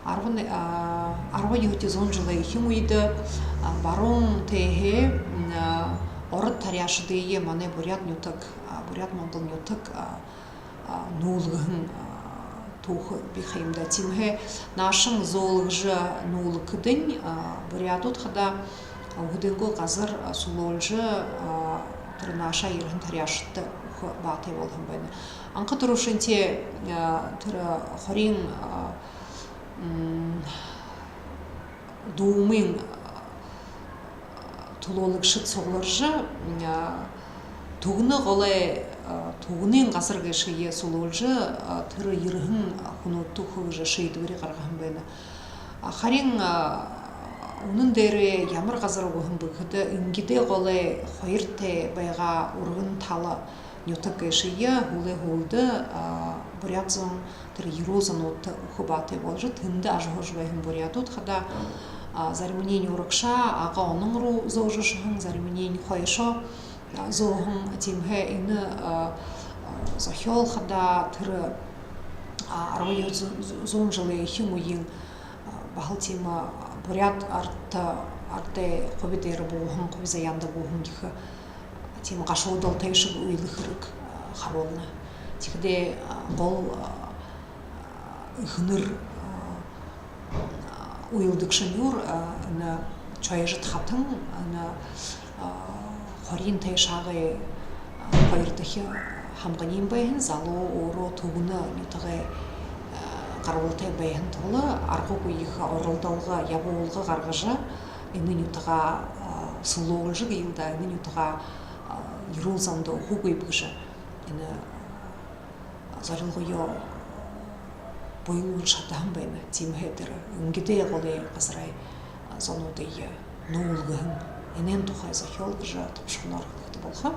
арбан, а, арбан юһэдэхи зуун жэлэй эхин үедэ, а, баруун тээһээ, м, а, ород таряашадые манай буряад нютаг, а, буряад-монгол нютаг, а, а, нүүлгэһэн, а, түүхэ бии ха юм даа. Тиимэһээ наашань зөөлгэжэ нүүлгэхэдэнь, а, буряадууд хадаа, а, үһэдэнгөө газар, а, сүлөөлжэ, а, тэрэ наашаа ерэһэн таряашадта үгэхэ баатай болоһон байна. Анха түрүүшынхиеэ, а, тэрэ хориин, а, м, Дүүмын түлөөлэгшэд сугларжа, Түгнын голой, Түгнын газар гээшые сүлөөлжэ, тэрэ ерэһэн хүнүүдтэ үгэхэ гэжэ шиидхэбэри гаргаһан байна. Харин үнэн дээрээ ямар газар үгэһэн бэ гэхэдэ, Энгидэй голой хоёр тээ байгаа үргэн тала нютаг гээшые һүүлэй һүүлдэ буряад зон, тэрэ ерүүл зонуудта үгэхэ баатай болжо, тэндэ ажаһуужа байһан буряадууд хадаа зариманиинь урагшаа Ага Онон руу зөөжэ ошоһон, зариманиинь хойшоо зөөһэн. Тиимэһээ энэ зохёол хадаа тэрэ арбан юһэн зуун жэлэй эхин үеын баһал тиимэ буряад арад, арадай хуби дээрэ бууһан, хуби заяанда бууһан гэхэ тиимэ гашуудал тайшаг үйлэ хэрэг харуулна. Тиихэдээ гол эхэнэр үйлэдэгшэнүүд, энэ Чойжид хатан, энэ Хориин тайшаагай хоёрдохи һамганиинь байһан, залуу өөрөө Түгнын нютагай гарбалтай байһан тула аргагүй ехэ оролдолго, ябуулга гаргажа, энэ нютагаа сүлөөлжэ гээл даа, энэ нютагаа ерүүл зондо үгэхэгүйб гэжэ энэ зорилгоёо буйлуулжа шадаһан байна. Тиимэһээ тэрэ Энгидэй голой газарай зонуудые нүүлгэһэн, энээн тухай зохёол гэжэ тобшохоноор хэлэхэдэ болохо.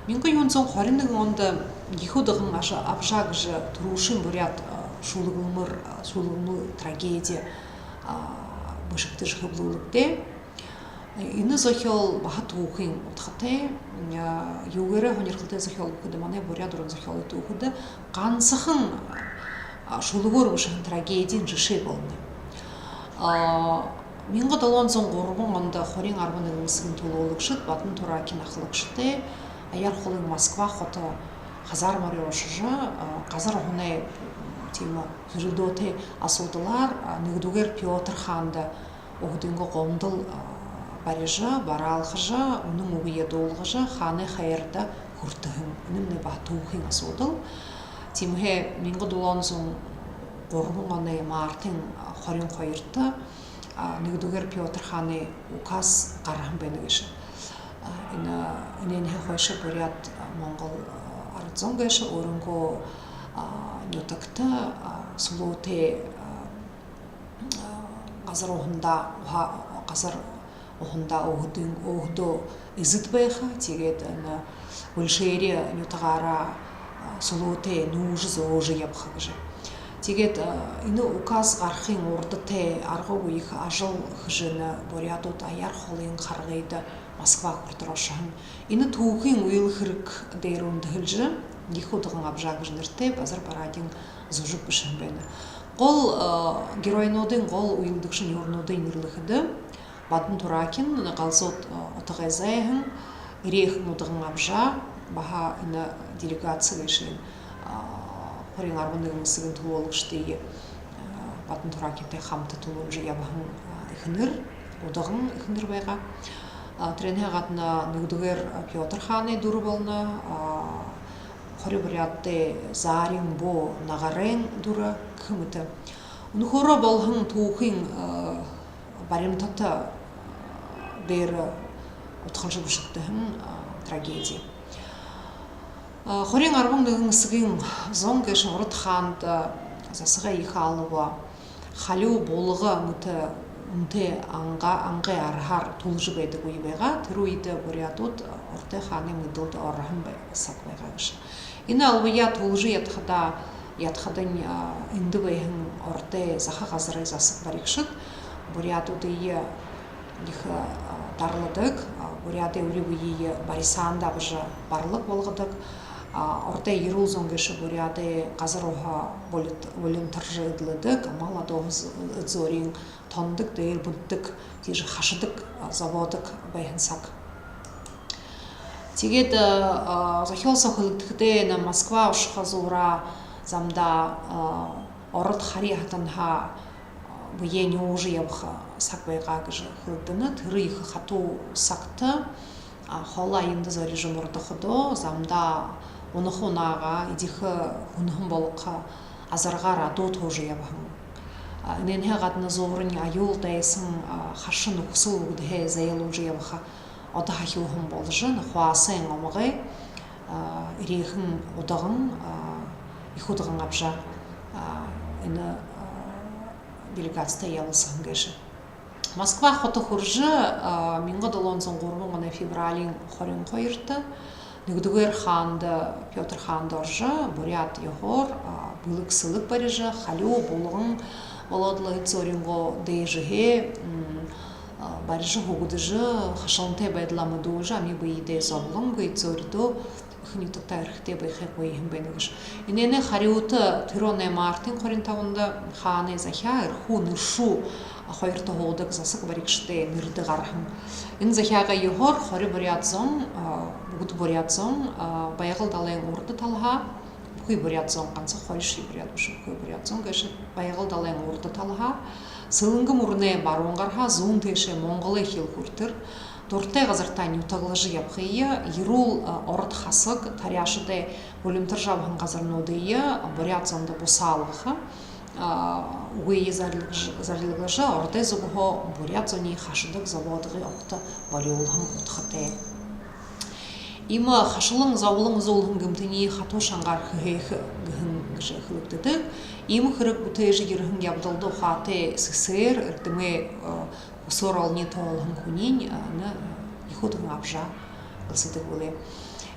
Мянга юһэн зуун хорин нэгэн ондо Ехэ Удаган Абжаа гэжэ түрүүшын буряад шүлэглэмэр, шүлэглэмэл трагеди бэшэгдэжэ хэблүүлэгдээ. Энэ зохёол баһа түүхын удхатай. Юугээрээ һонирхолтой зохёол гэхэдэ, манай буряад уран зохёолой түүхэдэ гансахан шүлэгөөр бэшэһэн трагедиин жэшээ болоно. Мянга долоон зуун гурбан ондо Хориин арбан нэгэн эсэгын түлөөлэгшэд Бадан Туракин ахалагшатай аяар холын Москва хото хазаар морёор ошожо, газар уһанай тиимэ һэрилдөөтэй асуудалаар, нэгэдүгээр Пётр хаанда өөһэдынгөө гомдол барижа, бараалхажа, үнэн үгые дуулгажа, хаанай хайрада хүртэһэн. Энэмнай баһа түүхын асуудал. Тиимэһээ мянга долоон зуун гурбан оной мартын хорин хоёрто нэгэдүгээр Пётр хаанай указ гараһан байна гээшэ. Энэ, энээнһээ хойшо буряад, монгол арад зон гээшэ өөрынгөө нютагта сүлөөтэй, газар уһандаа, уһа-, газар уһандаа өөһэдын, өөһэдөө эзэд байха, тиигээд энэ бэлшээри нютагаараа сүлөөтэй нүүжэ зөөжэ ябаха гэжэ. Тиигээд энэ указ гарахын урда тээ аргагүй ехэ ажал хэжэ, энэ буряадууд аяар холын харгыда Москва хүрэтэр ошоһон. Энэ түүхын үйлэ хэрэг дээрэ үндэһэлжэ Ехэ Удаган Абжаа гэжэ нэрэтэй Базар Барадин зүжэг бэшэһэн байна. Гол геройнуудын, гол үйлэдэгшэнүүдые нэрлэхэдэ, Бадан Туракин, галзууд, утагай зайһан, Эрьеэхэн Удаган Абжаа, баһа энэ делегаци гээшын, Хориин арбан нэгэн эсэгын түлөөлэгшэдые, Бадан Туракинтай хамта түлөөлжэ ябаһан эхэнэр, Удаган эхэнэр байгаа. Тэрээнһээ гадна нэгэдүгээр Пётр хаанай дүрэ болоно, хори буряадуудай Заарин буу Нагарайн дүрэ гэхэ мэтэ. Үнэхөөрөө болоһон түүхын баримтата дээрэ удхалжа бэшэгдэһэн трагеди. Хориин арбан нэгэн эсэгын зон гээшэ урад хаанда засагай ехэ алба, халюу булга мэтэ үнэтэй анга-, ангай арһаар түлэжэ байдаг үе байгаа. Тэрэ үедэ буряадууд Ортой хаанай мэдэлдэ ороһон бай-, саг байгаа гээшэ. Энэ албаяа түлэжэ ядахадаа, ядахадань, эндэ байһан Ортой заха газарай засаг баригшад буряадуудые ехэ дарладаг, буряадай үри бэеые барисаанда абажа барлаг болгодог. Ортой ерүүл зон гээшэ буряадай газар уһа булит-, булинтаржа эдлэдэг, мал адуу эд зөөриин тонодог, дээрбэддэг, тиижэ хашадаг, зобоодог байһан саг. Тиигээд зохёол соо хэлэгдэхэдээ, энэ Москва ошохо зуураа замдаа ород хари хатанһаа бэеэ нюужа ябаха саг байгаа гэжэ хэлэгдэнэ. Тэрэ ехэ хатуу сагта холо аянда зорижо мордоходоо, замдаа унаха унаагаа, эдихэ хүнһэн болохо азаргаар адуу туужа ябаһан. Энээнһээ гадна зуурынь аюул дайсан, хаша нүхэсэл үгэдэһээ зайлуулжа ябаха одо һахюуһан боложо, энэ хуасайн омогой, эрьеэхэн удаган, ехэ удаган абажа, энэ делегацитай ябалсаһан гээшэ. Москва хото хүрэжэ, мянга долоон зуун гурбан оной февралиин хорин хоёрто нэгэдүгээр хаанда, Пётр хаанда орожо, буряад ёһоор бэлэг сэлэг барижа, халюу, булган болоод лэ, эд зөөриингөө дээжэһээ барижа, һүгэдэжэ, хашалантай байдалаа мэдүүлжэ, ами бэедээ зоболон, эд зөөриидөө эхэ нютагтаа эрэхэтэй байхые гуйһан байна гэжэ. Энээнэй харюута тэрэ оной мартын хорин табанда хаанай захяа Эрхүү, Нэршүү хоёрто һуудаг засаг баригшадай нэрэдэ гараһан. Энэ захяагай ёһоор хори буряад зон, бүгэдэ буряад зон Байгал далайн урда талаһаа, бүхы буряад зон, ганса хоришье буряад бэшэ, бүхы буряад зон гээшэ, Байгал далайн урда талаһаа, Сэлэнгын мүрэнэй баруун гарһаа, зүүн тээшээ Монголой хил хүрэтэр дуратай газартаа нютаглажа ябахые, ерүүл ород хасаг, таряашадай гулимтаржа абаһан газарнуудые буряад зондо бусаалгаха үгые зарлиг-, зарлиглажа, ородой зүгһөө буряад зониие хашадаг зобоодогые огто бориулһан удхатай. Иимэ хашалан, зоболон үзүүлһэн гэмтэниие хатуу шангаар хэһээхэ гэһэн гэжэ хэлэгдэдэг. Иимэ хэрэг бүтээжэ ерэһэн ябадалда ухаатай, сэсээр, эрдэмэй хүсөөр олониие тоолоһон хүниинь энэ ехэ удаган абажа гэлсэдэг бэлэй.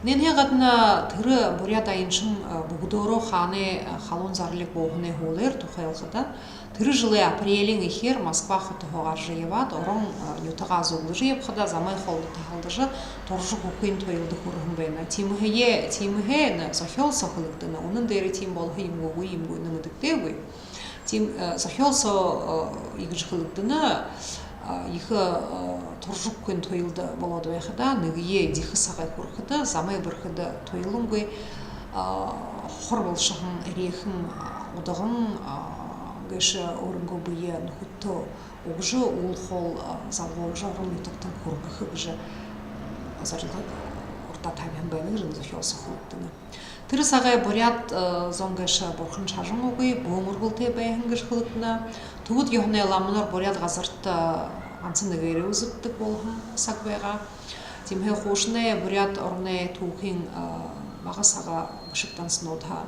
Энээнһээ гадна тэрэ буряад аяншан бүгэдөөрөө хаанай халуун зарлиг бууһанай һүүлээр тухайлхада, тэрэ жэлэй апрелиин эхеэр Москва хотоһоо гаража ябаад, орон нютагаа зүглэжэ ябахадаа, замай холдо таһалдажа, туржа хүрэхын туйлда хүрэһэн байна. Тиимэһээ, тиимэһээ энэ зохёол соо хэлэгдэнэ. Үнэн дээрээ тиимэ болоһон юм гү, үгы юм гү, энэ мэдэгдээгүй. Тиимэ зохёол соо иигэжэ хэлэгдэнэ: ехэ туржа хүрэхын туйлда болоод байхадаа, нэгэеэ эдихэ сагай хүрэхэдэ, замай бэрхэдэ туйлангүй, хор болошоһон эрьеэхэн удаган гээшэ өөрынгөө бэе нүхэдтөө үгэжэ, үл хоол залгуулжа, орон нютагтань хүргэхэ гэжэ зорилго урдаа табиһан байна гэжэ энэ зохёол соо хэлэгдэнэ. Тэрэ сагай буряад зон гээшэ бурхан шажан үгы, бөөм үргэлтэй байһан гэжэ хэлэгдэнэ. Түбэд ёһоной ламанар буряад газарта ганса нэгээрээ үзэгдэдэг болоһон саг байгаа. Тиимэһээ хуушанай буряад ороной түүхын бага сага бэшэг данснуудһаа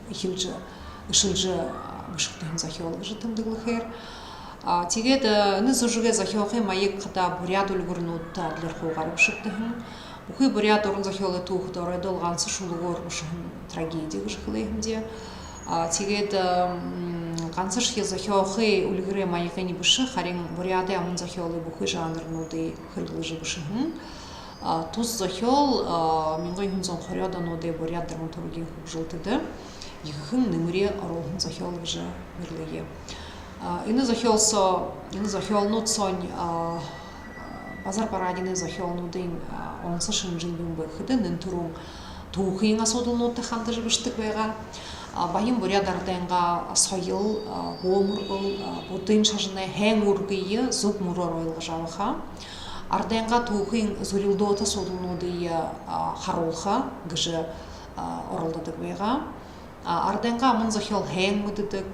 эхилжэ, эшэлжэ бэшэгдэһэн зохёол гэжэ тэмдэглэхээр. Тиигээд энэ зүжэгэй зохёохы маяг хадаа буряад үльгэрнүүдтэ адляар хуугаар бэшэгдэһэн. Бүхы буряад уран зохёолой түүхэдэ оройдоол гансашье үльгөөр бэшэһэн трагеди гэжэ хэлээ һэмди. Тиигээд гансашье зохёохы үльгэрэй маягынь бэшэ, харин буряадай аман зохёолой бүхы жанрнуудые хэрэглэжэ бэшэһэн. Тус зохёол мянга юһэн зуун хорёод онуудай буряад драматургиин хүгжэлтэдэ ехэхэн нэмэри оруулһан зохёол гэжэ нэрлэе. Энэ зохёол соо, энэ зохёолнууд соонь Базар Барадинай зохёолнуудынь онсо шэнжэнь юун бэ гэхэдэ, нэн түрүүн түүхын асуудалнуудта хандажа бэшэдэг байгаа. Баян буряад арадайнгаа соёл, бөөм үргэл, буддын шажанай һайн үүргые зүб мүрөөр ойлгожо абаха, арадайнгаа түүхын зүрилдөөтэ асуудалнуудые харуулха гэжэ оролдодог байгаа. Арадайнгаа аман зохёол һайн мэдэдэг,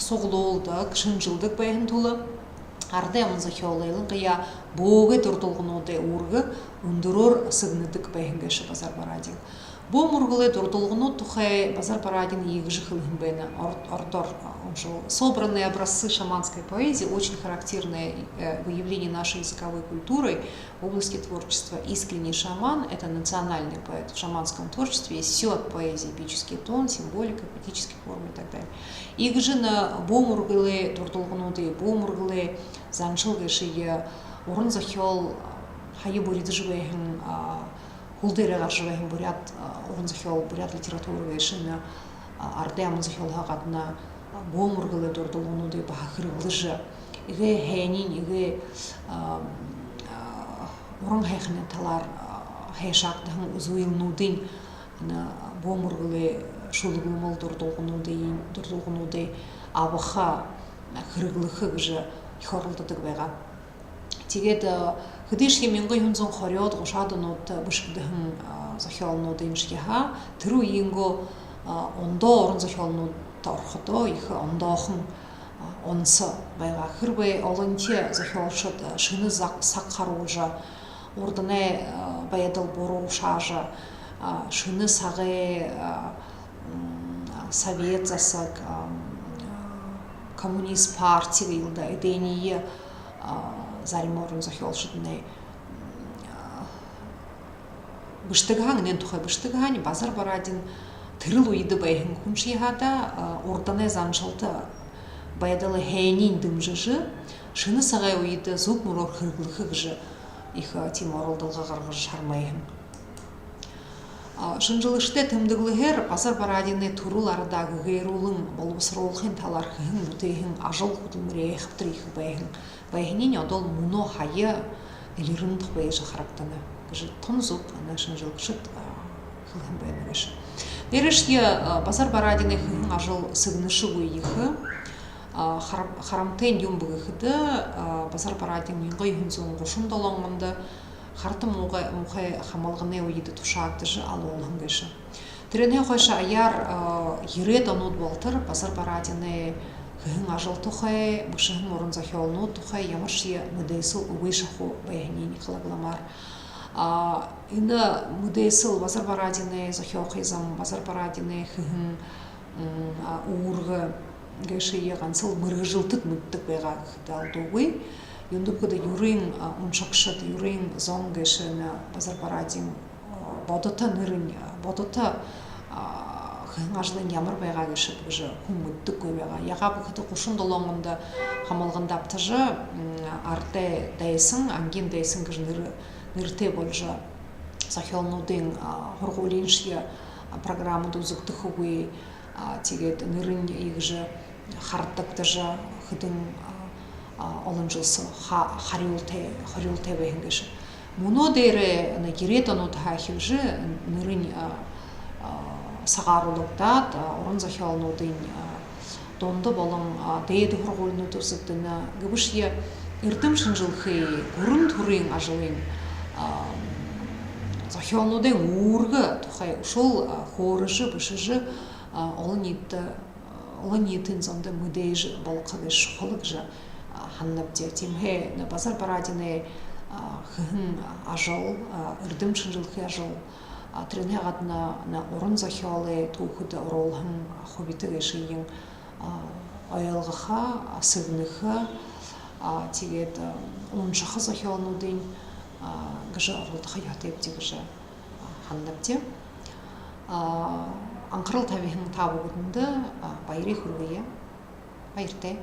суглуулдаг, шэнжэлдэг байһан тула арадай аман зохёол, илангаяа бөөгэй дурдалгануудай үүргэ үндэрөөр сэгнэдэг байһан гээшэ Базар Барадин. Бөөм үргэлэй дурдалганууд тухай Базар Барадин иигэжэ хэлэһэн байна. Ор-, ородоор уншал: Собранные образцы шаманской поэзии, очень характерное выявление нашей языковой культуры в области творчества. Искренний шаман — это национальный поэт. В шаманском творчестве есть всё: от поэзии эпический тон, символика, поэтические формы и так далее. Иигэжэ энэ бөөм үргэлэй дурдалгануудые, бөөм үргэлэй заншал гээшые уран зохёол, һая бүридэжэ байһан, хүл дээрээ гаража байһан буряад уран зохёол, буряад литература гээшэнь арадай аман зохёолһоо гадна бөөм үргэлэй дурдалгануудые баһа хэрэглэжэ, эгээ һайниинь, эгээ уран һайханай талаар һайшаагдаһан зүйлнүүдынь энэ бөөм үргэлэй шүлэглэмэл дурдалгануудые, дурдалгануудые абаха, хэрэглэхэ гэжэ ехэ оролдодог байгаа. Тиигээд хэдышье мянга юһэн зуун хорёод, гушаад онуудта бэшэгдэһэн зохёолнуудынь шье һаа, тэрэ үеынгөө ондоо уран зохёолнууд орходоо ехэ ондоохон онсо байгаа. Хэрбээ олонхи зохёолшод шэнэ саг харуулжа, урданай байдал буруушаажа, шэнэ сагай совет засаг, коммунист парти гээл даа, эдээниие зарим уран зохёолшоднай бэшэдэг һаань, энээн тухай бэшэдэг һаань, Базар Барадин тэрэл үедэ байһан хүншье һаа даа, урданай заншалта байдалай һайниинь дэмжэжэ, шэнэ сагай үедэ зүб мүрөөр хэрэглэхэ гэжэ ехэ тиимэ оролдолго гаргажа шармайһан. Шэнжэлэгшэдэй тэмдэглэһээр Базар Барадинай түрэл арадаа гэгээрүүлэн болбосоруулхын талаар хэһэн бүтээһэн ажал хүдэлмэри айхабтар ехэ байһан, байһаниинь одоол мүнөө һая элирэн тухай байжа харагдана гэжэ тон зүб энэ шэнжэлэгшэд хэлэһэн байна гээшэ. Дээрэшье Базар Барадинай хэһэн ажал сэгнэшэгүй ехэ. Харам... харамтайнь юун бэ гэхэдэ, Базар Барадин мянга юһэн зуун гушан долоон ондо харата муухай, муухай хамалганай үедэ тушаагдажа, алуулһан гээшэ. Тэрэнһээ хойшо аяар ерээд онууд болотор Базар Барадинай хэһэн ажал тухай, бэшэһэн уран зохёолнууд тухай ямаршье мэдээсэл үгы шахуу байһаниинь халагламаар. Энэ мэдээсэл Базар Барадинай зохёохы зам, Базар Барадинай хэһэн үүргэ гээшые гансал мэргэжэлтэд мэдэдэг байгаа гэхэдэ алдуугүй. Юундэб гэхэдэ, юрын уншагшад, юрын зон гээшэнь Базар Барадин бодото нэрэнь, бодото хэһэн ажалынь ямар байгаа гээшэб гэжэ хүн мэдэдэггүй байгаа. Яагааб гэхэдэ, гушан долоон ондо хамалганда абтажа, арадай дайсан, ангиин дайсан гэжэ нэрэ... нэрэтэй боложо, зохёолнуудынь һургуулииншье программада үзэгдэхэгүй, тиигээд нэрэнь иигэжэ хардагдажа, хэдэн олон жэл соо ха... хорюултай, хорюултай байһан гээшэ. Мүнөө дээрээ энэ ерээд онуудһаа эхилжэ нэрэнь сагааруулагдаад, уран зохёолнуудынь дунда болон дээдэ һургуулинуудта үзэгдэнэ. Гэбэшье эрдэм шэнжэлхы, гүрэн түрын ажалынь, зохёолнуудай үүргэ тухай үшөөл хөөрэжэ, бэшэжэ, олон ниитэдэ, олон ниитын зондо мэдээжэ болохо гээшэ шухала гэжэ һананабди. Тиимэһээ энэ Базар Барадинай хэһэн ажал, эрдэм шэнжэлхы ажал, тэрэнһээ гадна энэ уран зохёолой түүхэдэ оруулһан хубита гээшыень ойлгохо, сэгнэхэ, тиигээд уншаха зохёолнуудынь гэжэ оролдохо ёһотойбди гэжэ һананабди. Анхарал табиһан та бүгэдэндэ баярые хүргэе. Баяртай.